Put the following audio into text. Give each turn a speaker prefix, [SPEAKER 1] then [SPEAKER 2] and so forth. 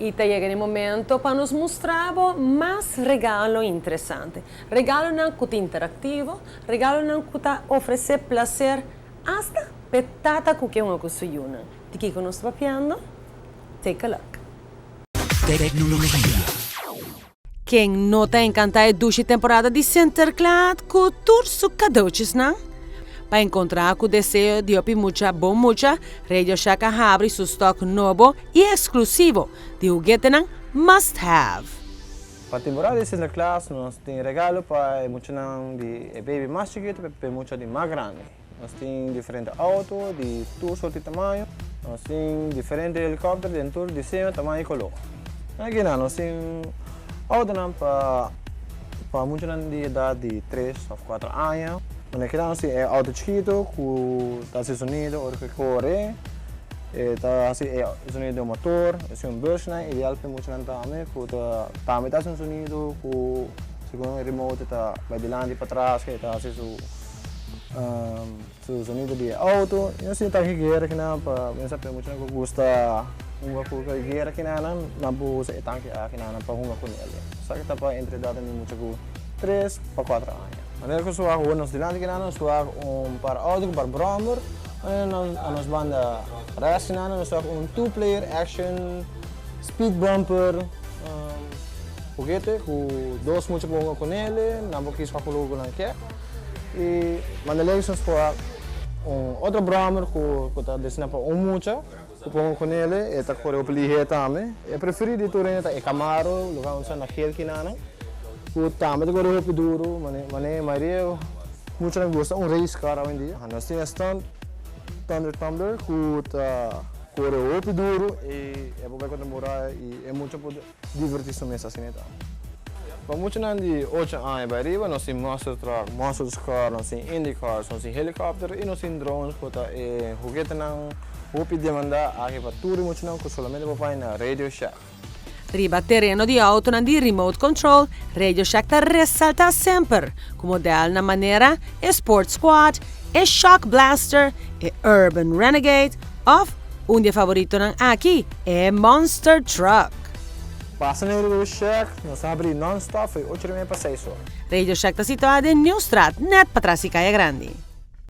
[SPEAKER 1] Y ta yega e momento pa nos mustra mas regalo interesante. Regalonan cu ta interactivo, regalonan cu ta ofrece placer, hasta p'e tata cu kier cu su yiunan. Di kico nos ta papiando? Take a look.
[SPEAKER 2] Tecnologia.
[SPEAKER 1] Ken no ta encanta e dushi temporada di Sinterklaas cu tur su cadeautjesnan? Pa encontra cu deseo di hopi mucha bon mucha, Radio Shack a habri su stock nobo y exclusivo di juguetenan must have.
[SPEAKER 3] Pa temporada di Sinterklaas nos tin regalo pa muchanan di baby mas chikito pa mucha di mas grandi. Nos tin diferente auto di tur sorto di tamaño. Nos tin diferente helicopter di tur diseño, tamaño y color. Aki nos tin autonan pa muchanan di edad di 3 of 4 aña. Aki nos tin auto chikito cu ta haci sonido ora cu core. Ta haci sonido di motor, e un bus ideal pa muchanan tambe, cu tambe ta haci un sonido cu segun e remote ta bay dilanti y patras, cu ta haci su sonido di auto. Y nos tin tanki guera aki pa pa muchanan cu gusta hunga cu guera aki nan por usa e tanki aki pa hunga cu ne. Esaki ta pa entre edad di mucha cu 3 pa 4 aña. Manera cu nos nos dilanti aki nos tin un par auto cu par brommer. Na nos banda rechts nos tin un two-player action speed bumper juguete cu dos mucha por hunga cu ne, nan por kies cu nan kier. Y banda links nos tin un otro brommer cu ta destina pa un mucha cu por hunga cu ne, e ta core hopi lihe tambe. E preferi di tur ta e Camaro, loke nos na geel kinan, cu tambe ta core hopi duro, mane mayoria muchanan gusta un race car awendia. Nos tin stunt Thunder Tumbler cu ta core hopi duro y e por bay contra muraya y e mucha por diverti su mes asina tambe. Pa muchanan di 8 aña bay riba, nos tin monster truck, monster car, nos tin Indy cars, nos tin helicopter y nos tin drones cu ta e juguetenan hopi demanda aki pa tur muchanan cu solamente por haya na Radio Shack.
[SPEAKER 1] Riba tereno di autonan di remote control, Radio Shack ta resalta semper, cu modelnan manera e Sport Squad, e Shock Blaster, e Urban Renegade, of un di e favoritonan aki, e Monster Truck.
[SPEAKER 3] Pasa na Radio Shack, nos ta habri non-stop, 8 pa 6 or.
[SPEAKER 1] Radio Shack ta situa na Nieuwstraat, net patras di Caya Grandi.